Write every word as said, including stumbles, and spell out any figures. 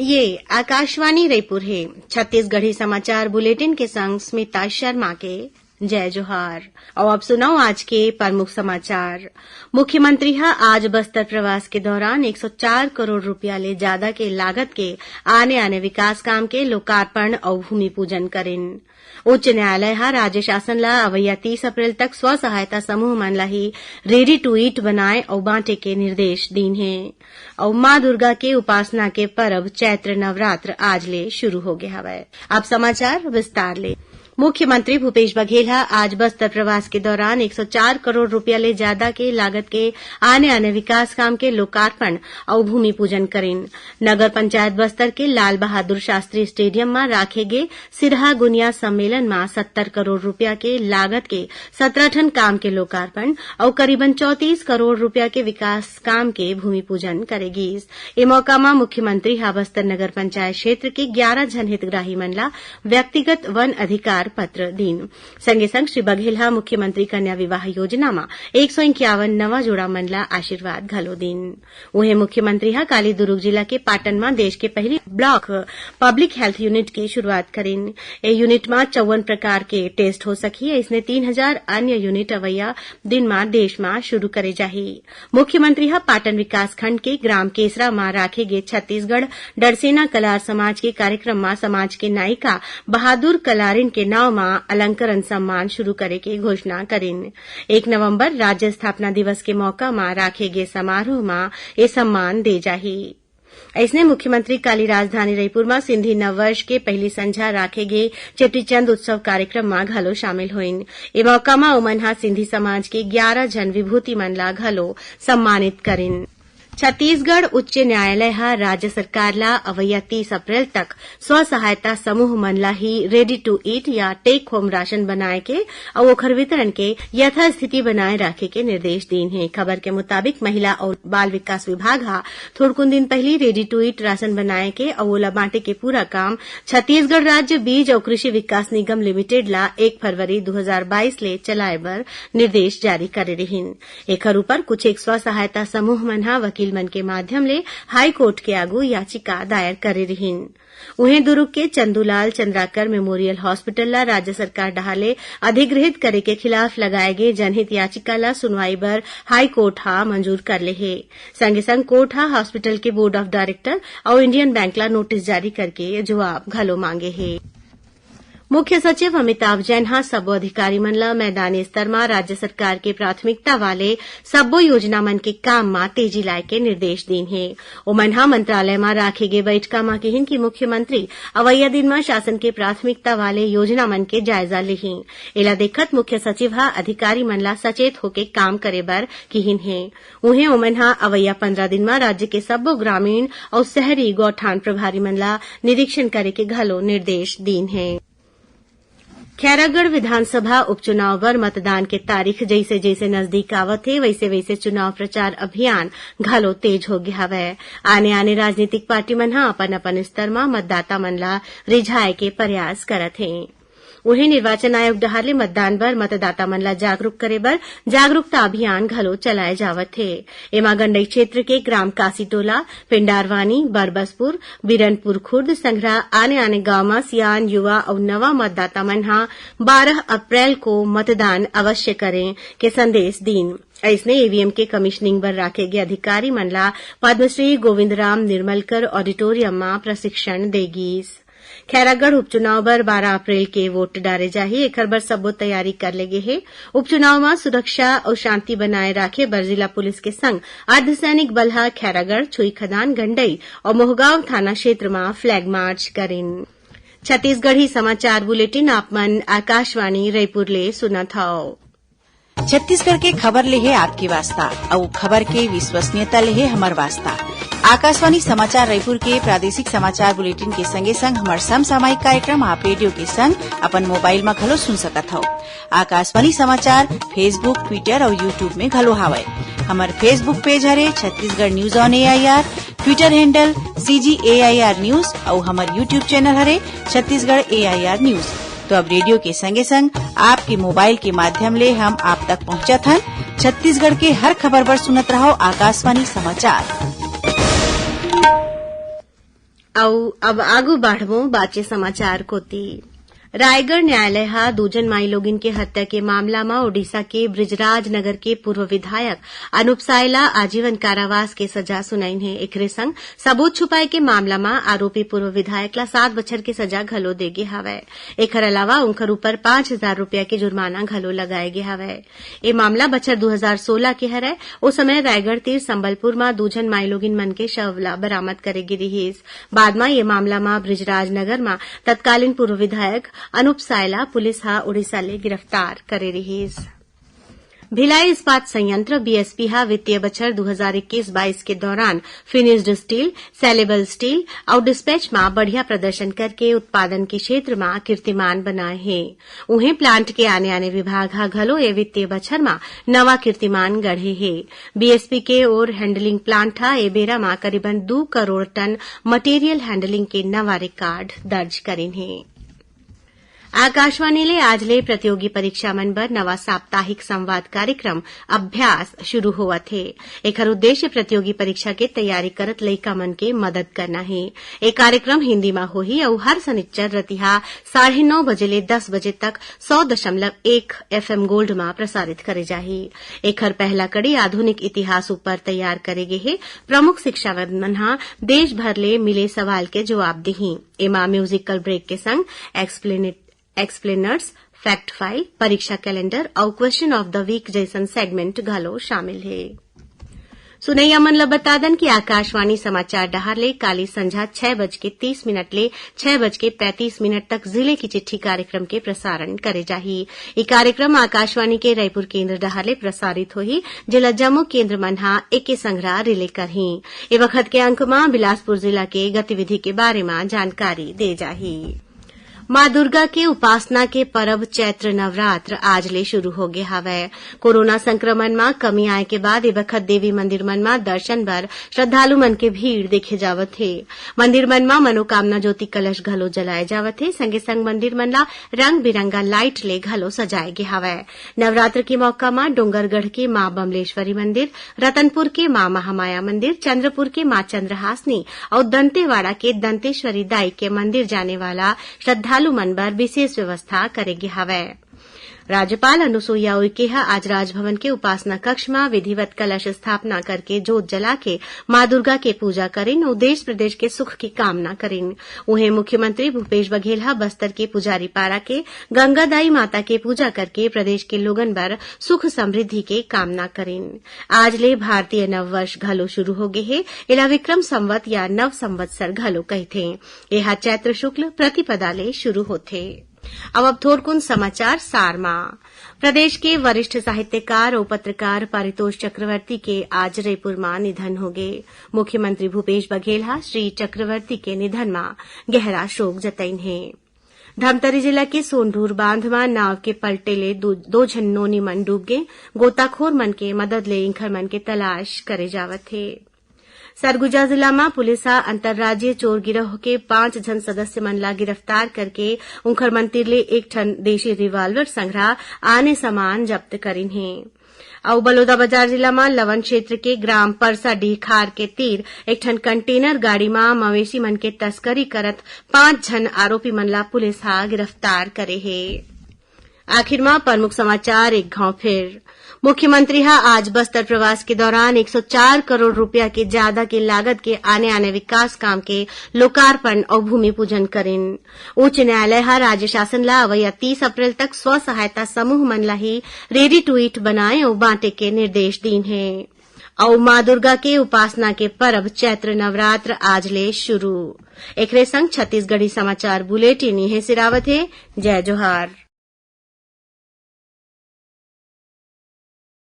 ये आकाशवाणी रायपुर हे। छत्तीसगढ़ी समाचार बुलेटिन के संग स्मिता शर्मा के जय जोहार। अउ अब सुनव आज के प्रमुख समाचार। मुख्यमंत्री ह आज बस्तर प्रवास के दौरान एक सौ चार करोड़ रुपया ले जादा के लागत के आने-आने विकास काम के लोकार्पण अउ भूमि पूजन करिन। उच्च न्यायालय ह राज्य शासन ला अवइया तीस अप्रैल तक स्व सहायता समूह मन ला ही ready to eat बनाए अउ बांटे के निर्देश दीन हे। अउ मां दुर्गा के उपासना के परब चैत्र नवरात्र आज ले शुरू हो गे हवय। अब समाचार विस्तार ले। मुख्यमंत्री भूपेश बघेल ह आज बस्तर प्रवास के दौरान एक सौ चार करोड़ रुपया ले जादा के लागत के आने-आने विकास काम के लोकार्पण अउ भूमि पूजन करिन। नगर पंचायत बस्तर के लाल बहादुर शास्त्री स्टेडियम म राखे गे सिरहा गुनिया सम्मेलन म सत्तर करोड़ रुपया के लागत के सतरा ठन काम के लोकार्पण अउ करीबन चौंतीस करोड़ रुपया के विकास काम के भूमि पूजन करे गीस। ए मौका म मुख्यमंत्री ह बस्तर नगर पंचायत क्षेत्र के ग्यारह झन हितग्राही मन ला व्यक्तिगत वन अधिकार पत्र दीन। संगे संग श्री बघेल ह मुख्यमंत्री कन्या विवाह योजना म एक सौ इक्यावन नवा जोड़ा मन ला आशीर्वाद घलो दीन। उहें, मुख्यमंत्री ह काली दुरूग जिला के पाटन म देश के पहिली block public health unit के शुरुआत करिन। ए unit म चौवन प्रकार के test हो सकही। अइसने तीन हजार अन्य unit अवइया दिन म देश म शुरू करे जाही। मुख्यमंत्री ह पाटन विकासखंड के ग्राम केसरा म राखे गे छत्तीसगढ़ डरसेना कलार समाज के कार्यक्रम म समाज के नायिका बहादुर कलारिन के नाव म अलंकरण सम्मान शुरू करे के घोषणा करिन। एक नवंबर राज्य स्थापना दिवस के मौका म राखे गे समारोह म ए सम्मान दे जाही। अइसने मुख्यमंत्री काली राजधानी रईपुर म सिंधी नववर्ष के पहिली संझा राखे गे चेटीचंद उत्सव कार्यक्रम म घलो शामिल होइन। ए मौका म ओमन ह सिंधी समाज के ग्यारह झन विभूति मन ला घलो सम्मानित करिन। छत्तीसगढ़ उच्च न्यायालय ह राज्य सरकार ला अवइया तीस अप्रैल तक स्व सहायता समूह मन ला ही ready to eat या take home राशन बनाए के अउ ओखर वितरण के यथास्थिति बनाए राखे के निर्देश दीन हे। खबर के मुताबिक, महिला अउ बाल विकास विभाग ह थोड़कुन दिन पहिली ready to eat राशन बनाए के अउ ओला बांटे के पूरा काम छत्तीसगढ़ राज्य बीज अउ कृषि विकास निगम लिमिटेड ला एक फरवरी दू हजार बाईस ले चलाए बर निर्देश जारी करे रिहिन। एखर ऊपर कुछ एक स्व सहायता समूह मन ह वकील मन के माध्यम ले हाई कोर्ट के आगू याचिका दायर करे रिहिन। उहें, दुरूग के चंदूलाल चंद्राकर मेमोरियल हॉस्पिटल ला राज्य सरकार डहार ले अधिग्रहित करे के खिलाफ लगाए गे जनहित याचिका ला सुनवाई बर हाई कोर्ट ह मंजूर कर ले हे। संगे संग कोर्ट ह हॉस्पिटल के बोर्ड ऑफ डायरेक्टर अउ इंडियन बैंक ला नोटिस जारी करके जवाब घलो मांगे हे। मुख्य सचिव अमिताभ जैन ह सब्बो अधिकारी मन ल मैदानी स्तर म राज्य सरकार के प्राथमिकता वाले सब्बो योजना मन के काम म तेजी लाए के निर्देश दीन हे। ओमन ह मंत्रालय म राखे गे बइठका म किहिन कि मुख्यमंत्री अवइया दिन म शासन के प्राथमिकता वाले योजना मन के जायजा लिही। एला देखत मुख्य सचिव ह अधिकारी मन ल सचेत होके काम करे बर किहिन हे। उहें, ओमन ह अवइया पंद्रह दिन म राज्य के सब्बो ग्रामीण अउ शहरी गौठान प्रभारी मन ला निरीक्षण करे के घलो निर्देश दीन हे। खैरागढ़ विधानसभा उपचुनाव बर मतदान के तारीख जइसे-जइसे नजदीक आवत हे, वइसे-वइसे चुनाव प्रचार अभियान घलो तेज हो गे हवय। आने-आने राजनीतिक पार्टी मन ह अपन-अपन स्तर म मतदाता मन ला रिझाए के प्रयास करत हें। उहें, निर्वाचन आयोग डहार ले मतदान बर मतदाता मन ला जागरूक करे बर जागरूकता अभियान घलो चलाए जावत हे। एमा गंडई क्षेत्र के ग्राम कासीटोला, पेंडारवानी, बरबसपुर, बिरनपुर खुर्द संघरा आने-आने गांव म सियान, युवा अउ नवा मतदाता मन ह बारह अप्रैल को मतदान अवश्य करें के संदेश दीन। अइसने ईवीएम के कमीशनिंग बर राखे गे अधिकारी मन ला पद्मश्री गोविंद राम निर्मलकर ऑडिटोरियम म प्रशिक्षण दे गीस। खैरागढ़ उपचुनाव बर बारह अप्रैल के वोट डारे जाही, एखर बर सब्बो तैयारी कर ले गे हे। उपचुनाव म सुरक्षा अउ शांति बनाए राखे बर जिला पुलिस के संग अर्धसैनिक बल ह खैरागढ़, छुईखदान, गंडई अउ मोहगांव थाना क्षेत्र म फ्लैग मार्च करिन। छत्तीसगढ़ी समाचार बुलेटिन आप मन आकाशवाणी रायपुर ले सुनत हव। छत्तीसगढ़ के खबर ले हे आपके वास्ता, अउ खबर के विश्वसनीयता ले हे हमर वास्ता। आकाशवाणी समाचार रायपुर के प्रादेशिक समाचार बुलेटिन के संगे संग हमर समसामयिक कार्यक्रम आप रेडियो के संग अपन मोबाइल म घलो सुन सकत हव। आकाशवाणी समाचार Facebook, Twitter अउ YouTube में घलो हावय। हमर Facebook पेज हरे Chhattisgarh news on AIR, Twitter handle CG AIR news अउ हमर YouTube चैनल हरे छत्तीसगढ़ एआईआर न्यूज। तो अब रेडियो के संगे संग आपके मोबाइल के माध्यम ले हम आप तक पहुंचत हन। छत्तीसगढ़ के हर खबर बर सुनत रहव आकाशवाणी समाचार। अउ अब आगू बाढ़बो बाचे समाचार कोति। रायगढ़ न्यायालय ह दू झन माईलोगिन के हत्या के मामला म ओडिशा के बृजराज नगर के पूर्व विधायक अनूप साय ला आजीवन कारावास के सजा सुनाइन हे। एखरे संग सबूत छुपाए के मामला म आरोपी पूर्व विधायक ला सात बछर के सजा घलो दे गे हवय। एखर अलावा उंखर ऊपर पांच हजार रुपया के जुर्माना घलो लगाए गे हवय। ए मामला बछर दू हजार सोला के हरय। ओ समय रायगढ़ तीर संबलपुर म दू झन माईलोगिन मन के शव ला बरामद करे गे रिहिस। बाद म ये मामला म बृजराज नगर म तत्कालीन पूर्व विधायक अनूप साय ला पुलिस ह उड़ीसा ले गिरफ्तार करे रिहिस। भिलाई इस्पात संयंत्र, बीएसपी, ह वित्तीय बछर दू हजार इक्कीस बाईस के दौरान फिनिश्ड स्टील, सेलेबल स्टील अउ डिस्पैच म बढ़िया प्रदर्शन करके उत्पादन के क्षेत्र म कीर्तिमान बनाए हे। उहें, प्लांट के आने-आने विभाग ह घलो ए वित्तीय बछर म नवा कीर्तिमान गढ़े हे। बीएसपी के ओर हैंडलिंग प्लांट ह ए बेरा म करीबन दू करोड़ टन मटेरियल हैंडलिंग के नवा रिकॉर्ड दर्ज करिन हे। आकाशवाणी ले आज ले प्रतियोगी परीक्षा मन बर नवा साप्ताहिक संवाद कार्यक्रम अभ्यास शुरू होवत हे। एखर उद्देश्य प्रतियोगी परीक्षा के तैयारी करत लइका मन के मदद करना हे। ए कार्यक्रम हिंदी म होही अउ हर सनिच्चर रतिहा साढ़े नौ बजे ले दस बजे तक सौ दशमलव एक एफएम गोल्ड म प्रसारित करे जाही। एखर पहला कड़ी आधुनिक इतिहास ऊपर तैयार करे गे हे। प्रमुख शिक्षाविद मन ह देश भर ले मिले सवाल के जवाब दिही। एमा म्यूजिकल ब्रेक के संग एक्सप्लेनेट-, एक्सप्लेनर्स, फैक्ट फाइल, परीक्षा कैलेंडर अउ क्वेश्चन ऑफ द वीक जइसन सेगमेंट घलो शामिल हे। सुनैया मन ल बता दन कि आकाशवाणी समाचार डहार ले काली संझा छह बज के तीस मिनट ले छह बज के पैंतीस मिनट तक जिले की चिट्ठी कार्यक्रम के प्रसारण करे जाही। ये कार्यक्रम आकाशवाणी के रायपुर केंद्र डहार ले प्रसारित होही, जेला जम्मो केंद्र मन ह एके संघरा रिले करही। ए बखत के अंक म बिलासपुर जिला के गतिविधि के बारे म जानकारी दे जाही। माँ दुर्गा के उपासना के परब चैत्र नवरात्र आज ले शुरू हो गे हवय। कोरोना संक्रमण म कमी आए के बाद ए बखत देवी मंदिर मन म दर्शन बर श्रद्धालु मन के भीड़ देखे जावत हे। मंदिर मन म मनोकामना ज्योति कलश घलो जलाए जावत हे, संगे संग मंदिर मन ला रंग बिरंगा लाइट ले घलो सजाए गे हवय। नवरात्र के मौका म डोंगरगढ़ के माँ बमलेश्वरी मंदिर, रतनपुर के माँ महामाया मंदिर, चंद्रपुर के माँ चंद्रहासनी अउ दंतेवाड़ा के दंतेश्वरी दाई के मंदिर जाने वाला श्रद्धालु मन बर विशेष व्यवस्था करे गे हवय। राज्यपाल अनुसुईया उइके ह आज राजभवन के उपासना कक्ष म विधिवत कलश स्थापना करके जोत जला के माँ दुर्गा के पूजा करिन अउ देश प्रदेश के सुख के कामना करिन। उहें, मुख्यमंत्री भूपेश बघेल ह बस्तर के पुजारी पारा के गंगा दाई माता के पूजा करके प्रदेश के लोगन बर सुख समृद्धि के कामना करिन। आज ले भारतीय नववर्ष घलो शुरू हो गे हे। एला विक्रम संवत या नव संवत्सर घलो कहिथे। एहा चैत्र शुक्ल प्रतिपदा ले शुरू होथे। अब, अब थोरकुन समाचार सार म। प्रदेश के वरिष्ठ साहित्यकार अउ पत्रकार पारितोष चक्रवर्ती के आज रईपुर म निधन होगे। मुख्यमंत्री भूपेश बघेल ह श्री चक्रवर्ती के निधन म गहरा शोक जतइन हे। धमतरी जिला के सोनढूर बांध म नाव के पलटे ले दू, दो झन नोनी मन डूब गे। गोताखोर मन के मदद ले इंखर मन के तलाश करे जावत हे। सरगुजा जिला म पुलिस ह अंतर्राज्यीय चोर गिरोह के पांच झन सदस्य मन ला गिरफ्तार करके उंखर मन तिर ले एक ठन देशी रिवाल्वर संघरा आने सामान जब्त करिन हे। अउ बलौदाबाजार जिला म लवन क्षेत्र के ग्राम परसाडीह खार के तीर एक ठन कंटेनर गाड़ी म मवेशी मन के तस्करी करत पांच झन आरोपी मन ला पुलिस ह गिरफ्तार करे हे। आखिर म प्रमुख समाचार एक घाव फिर। मुख्यमंत्री ह आज बस्तर प्रवास के दौरान एक सौ चार करोड़ रुपया के जादा के लागत के आने-आने विकास काम के लोकार्पण अउ भूमि पूजन करिन। उच्च न्यायालय ह राज्य शासन ला अवइया तीस अप्रैल तक स्व सहायता समूह मन ला ही ready to eat बनाए अउ बांटे के निर्देश दीन हे। अउ माँ दुर्गा के उपासना के परब चैत्र नवरात्र आज ले शुरू। एकरे संग छत्तीसगढ़ी समाचार बुलेटिन इहें सिरावत हे। जय जोहार।